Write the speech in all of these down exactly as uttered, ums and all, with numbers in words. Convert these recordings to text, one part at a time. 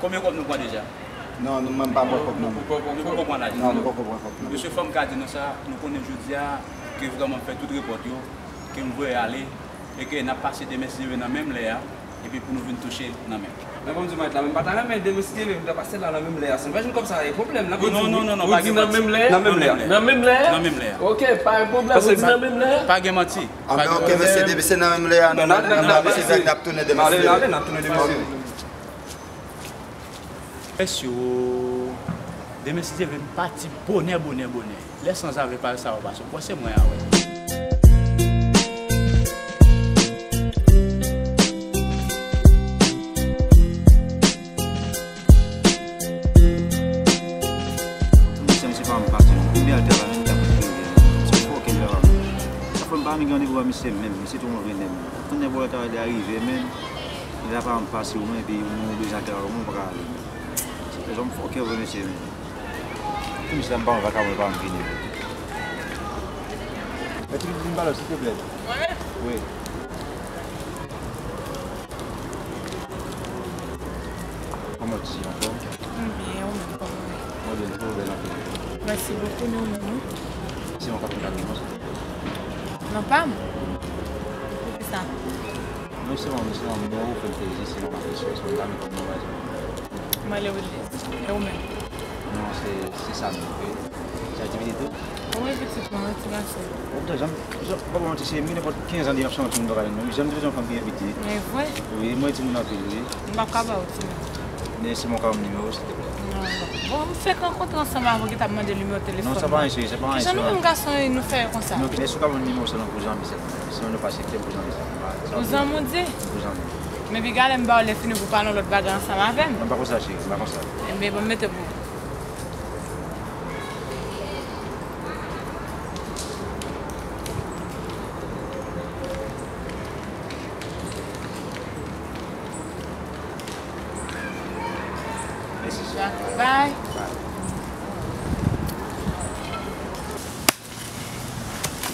Konbyen kòb nou pran deja? Non, nou menm pa pran kòb non. Nou poko pran lajan. Non, nou poko pran kòb non. Mesye, fò m ka di nou sa, nou konnen jodi a ke vrèman m fè tout repòt yo, ke m voye ale, e ke n ap pase demen si Dye vle nan menm lè a, epi pou nou vin touche nan menm. Men bon, m di mwen la, men m pa ta renmen demen si Dye vle, m ta pase la nan menm lè a. Si m pa jwenn kòb sa, e pwoblèm la. Non, non, non, non, pa gen manti. Nan menm lè a. Nan menm lè a? Nan menm lè a. Ok, pa gen pwoblèm, ou di nan menm lè a? Pa gen manti. Ah, men ok, mesye, depi se nan menm lè a, nou, n ap tounen demen si Dye vle. N ap tounen demen si Dye vle. Mesye, demen si Dye vle, m pati bonè, bonè, bonè. Lè sanzave pase, sa va pase. Bon, se mwen a wè. Mesye, mesye pa m pase non. Konbyen al travay menm ta pou fini. Se fòkè travay menm. Sa fè m pa vin gen randevou a misye menm. Misye tou move nèg. Konbyen vòlè travay li arive menm. Li la pa m pase ou menm, epi ou bezwen al travay ou menm, ou pa ka ale. Se lèzòm fòkè vre mesye menm. Tout misye la m pa wè vakabon pa m vini vre. Mèt Tibiti, vin pale w silvouplè. Mwen menm? Wi. Kòman w ye, anfòm? M byen, ou menm kòman w ye? Mwen byen tou, bèl anpil. Mèsi bokou, men ou menm, wi? Se yon kap kontak mwen. Non pa m? Poukisa? Non, se yon, se yon mo ou fè m plezi, se yon apresye, se yon dam kòm mwen, Marie Rodriguez. E ou menm? Non, se, se sa menm, wi. Se aktivite tou? Wi, pitit mwen, ti gason. Ou te janm, janm, pa ba manti, se nenpòt kenz an depi n ap chanje moun pa ka jwenn non. Janm te bezwen fanm byen piti. Men vre? Wi, mwen timoun anpil, wi. M p ap ka ba ou timoun. Men si mwen ka yon nimewo, silvouplè. Non, non. Bon, m fèk rankontre ansanm avè w ki t ap mande nimewo telefòn mwen. Non, sa pa anyen, cheri, sa pa anyen. Kijan nou menm gason yo, nou fè yo konsa? Non, men si w ka ban m nimewo sèlman pou zanmi sèlman. Sinon nou pa aksepte m pou zanmi sèlman. Pou zanmi w di? Pou zanmi. Men piga lè m ba w lè fini pou pale yon lòt bagay ansanm avè m. Non, pa konsa, cheri, pa konsa. Enben, bon, m mete pou ou. Mèsi, cheri. Bye. Bye.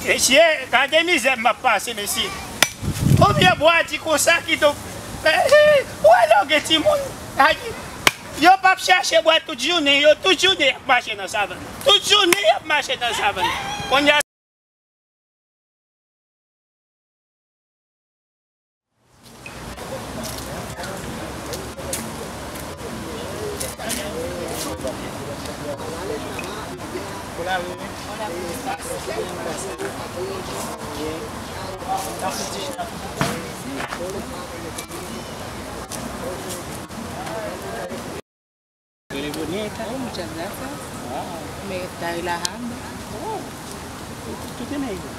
Mesye, gade mizè m ap pase, mesye. Konbyen bwa di konsa ki tou. Ou wè lè w gen timoun, yo p ap chache bwa tout jounen, yo tout jounen y ap mache nan savann. Tout jounen y ap mache nan savann. Kounye a, Rele Bonita. Oh, muchas gracias. Wow. Me está relajando. Oh. ¿Tú, tú tienes hijos?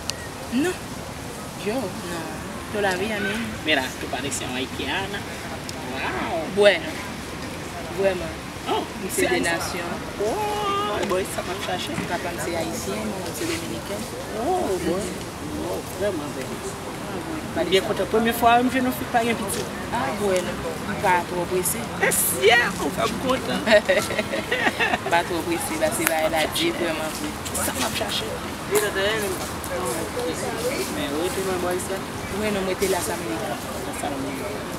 No. Yo, no. Todavía no. Mira, tú pareces una haitiana. Wow. Bueno. Vraiment. Oh, m se de nasyon. Oh, bon, e sa m ap chache. Papa m se ayisyen, manman m se dominiken. Oh, bon. Oh, vrèman bèl. M byen kontan. Premye fwa m jwenn yon fi k pa gen pitit. Ah, bueno, m pa twò prese. Yes, yeah, ou fè m kontan. M pa twò prese, paske bagay la di vrèman vre. Sa m ap chache. Men ou rete nan bò isit? Mwen non, m rete Las Américas. Las Américas.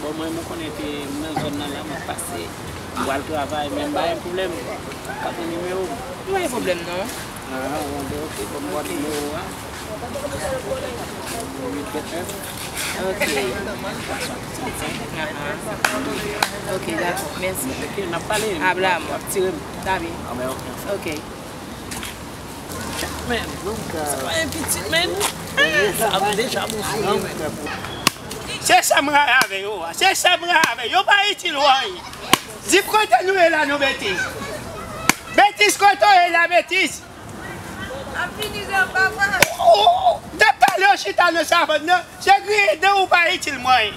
Bon, mwen, mwen konnen ke m nan zòn nan la, m ap pase. M pral travay, men m pa gen pwoblèm. Ka pran nimewo m. M pa gen pwoblèm, non. Ah, bon, ben, ok, bon, m pran nimewo a. Uit vennèf. Ok. Aha. Ok, dakò, mèsi. Ok, n ap pale. Hablamos. W ap tire m. Está bien. Ah, ben, ok. Ok. Men, sa pa yon pitit, men. Eh, sa ap deja bon sou mwen. Se sa m rayi avè yo a. Se sa m rayi avè yo. Yo pa itil w anyen. Di kote nou ye la, non, betiz. Betiz, kote w ye la, betiz. Ap vini jan papa. Ou, ou, ou, n ap pale, w chita nan savann nan. Se griyen dan ou pa itil mwen.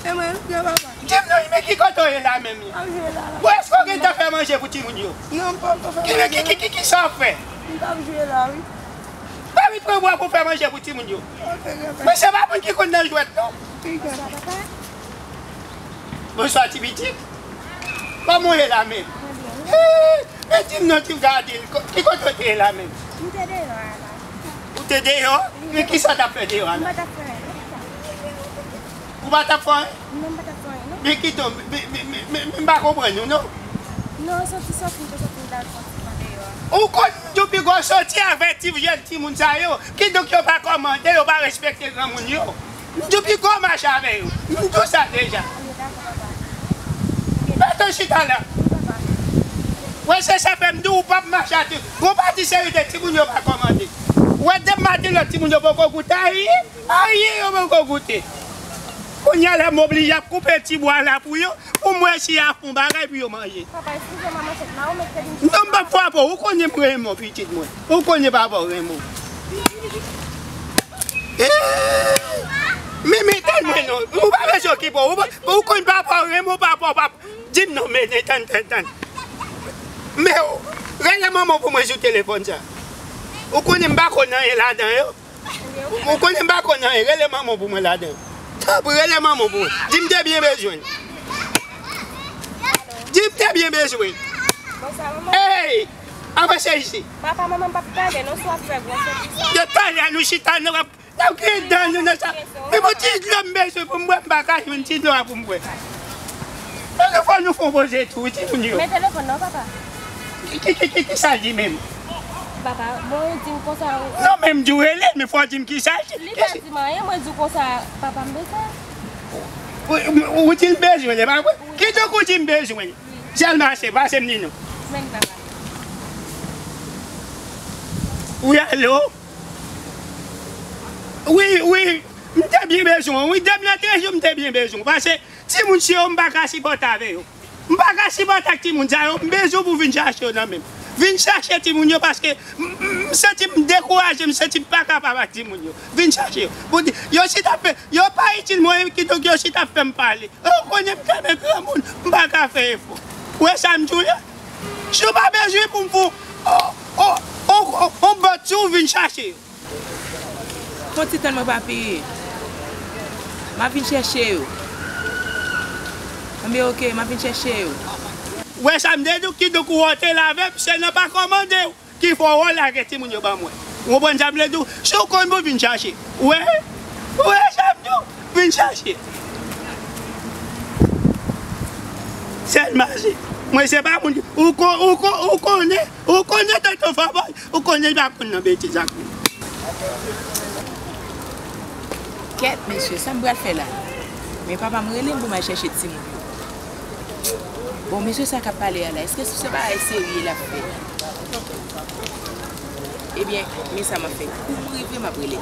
E mwen, non, papa. Di m non, men ki kote w ye la menm? M ap jwe la, la. Bon, èske w gentan fè manje pou timoun yo? Non, m pa, m pa fè manje. Ki, ki, ki, ki, ki sa w ap fè? M ap jwe la, wi. Pa vin pran bwa pou fè manje pou timoun yo. Ok, papa. Men se pa moun ki konn nan jwèt, non. Bonswa, ti pitit. Kòman w ye la menm? Mwen byen, wi. Eh, men di m non, ti gade, ki kote w te ye la menm? M te deyò a la. Ou te deyò? Wi. Men ki sa w t ap fè deyò a la? M pa t ap fè anyen. Ou pa t ap fè anyen? Non, m pa t ap fè anyen, non. Men kite w, men, men, men, men, men m pa konprann ou, non. Non, soti, soti, m te soti, m t al fè yon ti pran deyò a. Ou konn, depi gwo soti avèti jèn timoun sa yo, kidonk yo pa kòmande, yo pa respekte granmoun yo. M tou pi gwo mache avè yo. M tou sa deja. Mete w chita la. Wè, se sa fè m di w ou p ap mache atè. Gon pati seri de timoun yo pa kòmande. Wè, demen maten lòt timoun yo poko goute. Ayi, ayi, yo poko goute. Ou Kounye a la, m oblije ap koupe ti bwa la pou yo, pou m wè si y a fè yon bagay pou yo manje. Papa, eskize m, manchèt la, ou mèt fè vin. Non, m p ap frape w, ou konnen m renmen w, pitit mwen. Ou konnen papa w renmen w. Eh, men, men, tann mwen non. Ou pa bezwen okipe w. Ou pa, ou konn papa w renmen w, papa w p ap di m non, men, men, tann, tann, tann. Men, rele manman w pou mwen sou telefòn sa. Ou konnen m pa konn anyen ladan yo. Ou konnen m pa konn anyen, rele manman w pou mwen ladan. Tanpri, rele manman w pou mwen. Di m te byen bezwen. Di m te byen bezwen. Hey! Avansé isi. Papa, manman p ap tande non, si w ap fè gwosè konsa. Yo talè a nou chita, nou ap, n ap griyen dan nou nan sa. Men bon, ti dlo m bezwen pou m bwè, m pa ka jwenn ti dlo a pou m bwè. Men nou fò nou fè yon poze tou, wi, timoun yo. Men telefòn nan, papa. Ki, ki, ki, ki, ki sa l di menm? Papa, bon, yo di m konsa. Non, men m di w rele l, men fò w di m ki sa l di. Li pa di m anyen, mwen di w konsa, papa, m bezwen. Ou, ou, ou di l bezwen, se pa vre? Kidonk ou di m bezwen. Sèl mache, pase m li non. Men, papa. Wi, alo? Wi, wi, m te byen bezwen w. Wi, depi nan trèz jou, m te byen bezwen w. Paske timoun sa yo, m pa ka sipòte avè yo. M pa ka sipòte ak timoun sa yo. M bezwen w pou w vin chache yo nan men m. Vin chache timoun yo paske m, m, m santi m dekouraje, m santi m pa kapab ak timoun yo. Vin chache yo. Pou di, yo chita ap fè, yo pa itil mwen, kidonk yo chita ap fè m pale. Ou konnen m tèlman granmoun, m pa ka fè efò. Ou wè sa m di w la? Si w pa bezwen pou m fè w, on, on, on, on, on bòt sou w, vin chache yo. Fon ti tann mwen, papi. M ap vin chèche yo. Anben, oke, m ap vin chèche yo. Ou wè sa m te di w, kidonk ou wè w te la avè m, se nan pa kòmande w. Ki fè w lage timoun yo ban mwen. Ou konprann sa m vle di w? Si w konn pou vin chache. Ou wè? Ou wè sa m di w? Vin chache. Sèl mache. Mwen se pa moun ki, ou kon, ou kon, ou konnen, ou konnen tonton Fòbòy, ou konnen l pa konn nan betiz ak moun. Kèt, mesye, sa m pral fè la? Men papa m rele m pou m al chèche timoun yo. Bon, mesye sa k ap pale a la, èske se bagay serye l ap fè? Ebyen, men sa m ap fè. Kou m rive, m ap rele l.